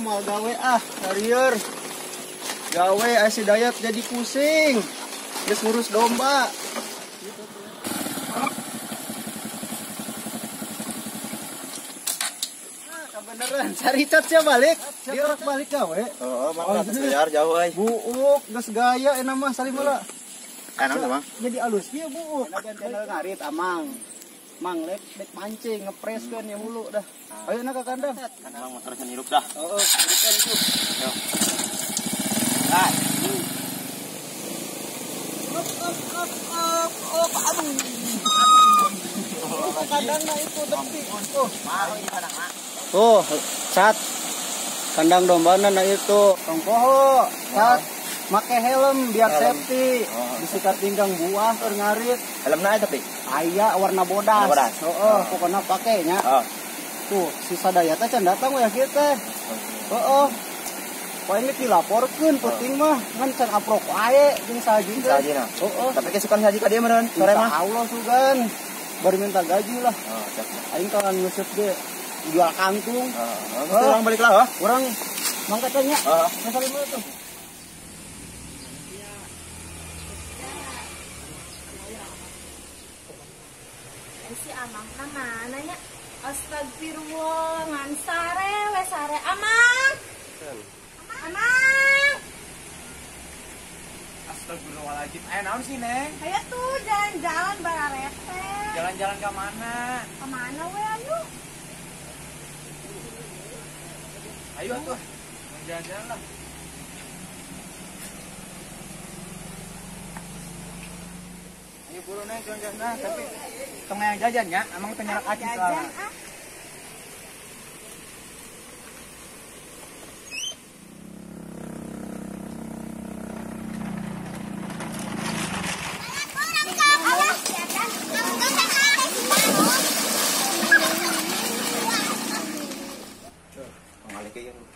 Mau gawe ah, karier. Gawe si Dayat jadi pusing. Geus ngurus domba. Nah, kebeneran cari cat sia balik. Dia orang balik gawe. Oh, mangkat liar jauh euy. Buuk geus gaya enak mah salim heula. Enak mah. Jadi alus kieu buuk. Channel ngarit amang. Mang lek dek mancing ngepreskeun ya hulu dah. Ayo nak ke kandang. Kandang motor can hirup dah. Heeh, hirupan itu. Yo. Ah. Up up up up up aduh. Itu kandangna itu tepi. Tuh, tuh, cat. Kandang dombana na itu. Tong poho, cat. Make helm biar safety. Disikat pinggang buah keur ngarit. Helmna aya tapi? Aya warna bodas. Heeh, pokona pake nya. Tuh, si Sadaya teh can datang we kieu teh. Heeh. Poe ini dilaporkeun penting mah ngan can aprok wae jeung saji teh. Sajina. Heeh. Tapi ke sukan saji ka dieu meureun sore mah. Insyaallah sugan. Baru minta gaji lah. Oh, siap. Aing kawan nguseup ge jual kangkung. Heeh. Urang balik lah, heuh. Urang mangkat nya. Heeh. Masalah dulu tuh. Si Amang ka mana nya? Astagfirullah, ngan sare we sare Amang. Amang. Astagfirullahaladzim. Naon sih, Neng? Ayo tuh jalan-jalan bararete. Jalan-jalan ke mana? Ke mana we ayo? Ayo tuh. Jalan-jalan lah. Ayo buru Neng, jalan-jalan lah, tapi tong yang jajan ya, emang teu nyelak aci soalnya.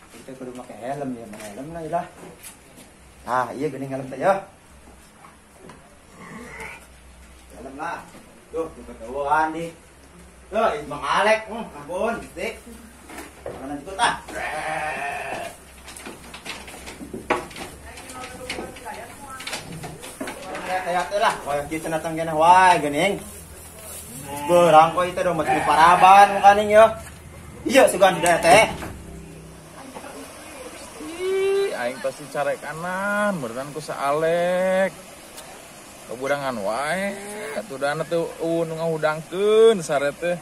Kita kudu make helm ya, make helm lah lah. Ah, iya geuning helm teh ya. Helm lah. Tuh, ketahuan di. Tuh, Bang Alek, ampun, dik. Mana ikut ah. Kayak teh lah, koyo kieu cenah tang genah wae geuning. Berang koyo teh domba teu paraban mukaning yo. Iya sugan di teh. Ih, aing pasti carek kanan, berenang ku saalek. Kebudangan wae, atuh dana teu eueuh nu ngahudangkeun sare teh.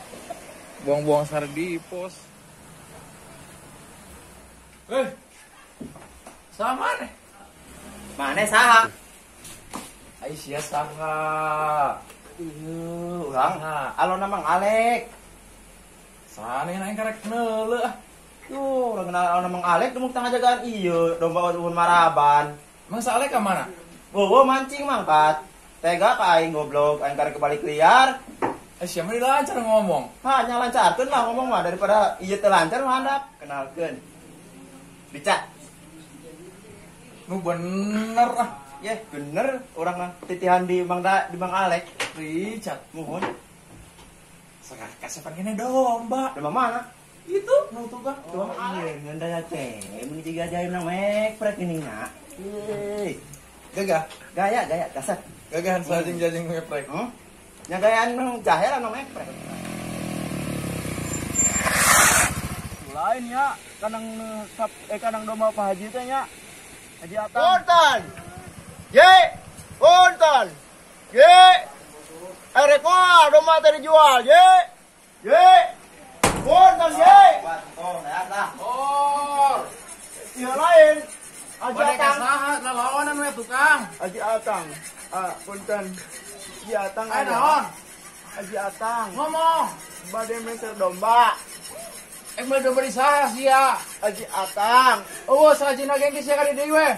Buang-buang sare di pos. Eh. Saha maneh? Maneh saha? Ai sia saha? Ieu urang alona Mang Alek. Saha nih aing karek neuleuh ah. Tuh, urang kenal alona Mang Alek demuk tangga jagaan ieu domba eueuh maraban. Mang Saleh ka mana? Wowo mancing mangkat. Tega ka aing goblok, aing karek kebalik liar. Siapa di lancar ngomong? Ha, nya lancarkeun lah ngomong mah daripada ieu teu lancar mah handap. Kenalkeun. Dicat. Nu bener ah. Yeh, bener urang mah titihan di Mang da, di Mang Alek. Richard Muhun. Sakah kasepan kene domba. Domba mana? Itu nu tukang. Oh, iya, ngan daya teh, mun jiga jaim nang mek prek geuning na. Euy. Gagah, gaya gaya dasar. Gagahan sajing-jajing ngeprek. Hmm? Nya gayaan nang jahe nang meprek. Lain ya, kandang kandang domba Pak Haji teh nya. Haji Atang. Punten. Ye, punten. Ye. Rek mah domba teh dijual, ye. Ye. Punten ye. Oh, lah. Oh. Ieu lain. Haji Atang. Saha lalawanan we tukang. Haji Atang. Ah, punten. Haji Atang ada. Naon? Haji Atang. Ngomong. Bade meser domba. Meuli domba di saha sia? Haji Atang. Eueuh sajina geng sia ka di deui we.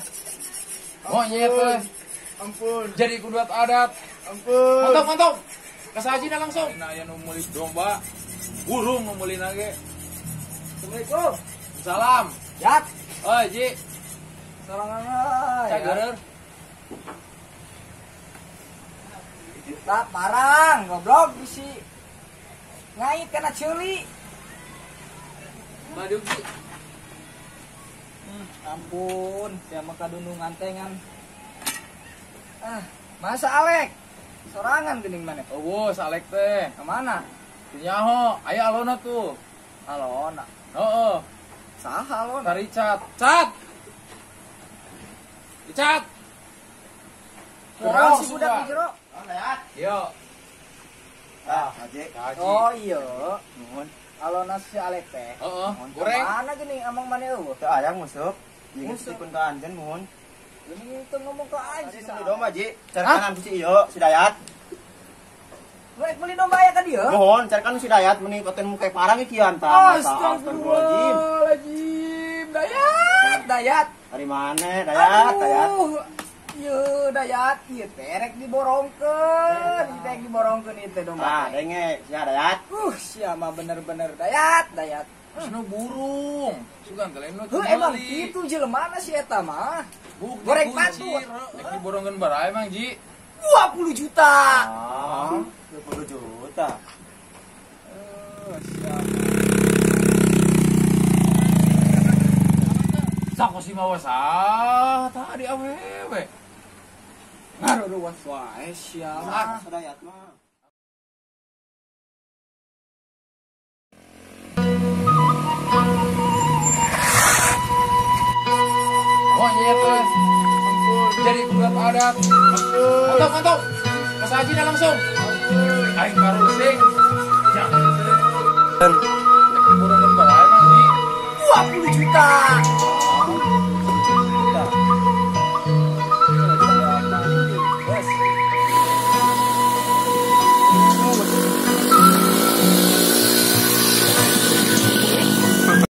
Monyet we. Ampun. Jadi kudu adat. Ampun. Mantap, mantap. Ka sajina langsung. Nah, aya nu meuli domba. Burung nu meulina ge. Assalamualaikum. Salam. Yat. Oi, Ji. Sarangan euy. Cageureun. Tak parang goblok bisi ngait kana ceuli. Baduk Ji. Ampun, sia mah kadundungan teh ngan. Ah, masa Alek? Sorangan geuning maneh. Eueuh, si Alek teh. Ka mana? Teu nyaho, aya alona tuh. Alona. Heeh. Saha alona? Ka Richard. Cat. Richard. Kurang si budak di jero. Yo. Ah, Haji. Oh iya. Nuhun. Alona si Alek teh. Heeh, goreng. Mana geuning amang maneh eueuh? Teu aya nguseup. Jeung titipkeun ka anjeun muhun. Geuning teu ngomong ka anjeun. Beli domba, Ji. Carekan ku si ieu, si Dayat. Rek beli domba aya ka dieu? Mohon, carekan si Dayat meni koten muka parang kian tah. Astagfirullahaladzim. Dayat, Dayat. Dari mana, Dayat, Dayat? Ieu Dayat, ieu teh rek diborongkeun, ieu teh diborongkeun ieu teh domba. Ah, denge, sia Dayat. Sia mah bener-bener Dayat, Dayat. Seno burung. Sugan teh lain nu. Heuh, emang kitu jelema si eta mah. Goreng patu. Rek diborongkeun barae emang, Ji? 20 juta. Ah, 20 juta. Siap. Sako si mawa sah tadi awewe. Ngaruruas wae sia. Ah, Dayat mah. Oh iya teh. Jadi kudat adat. Mantap, mantap. Mas Haji dah langsung. Aing karusing.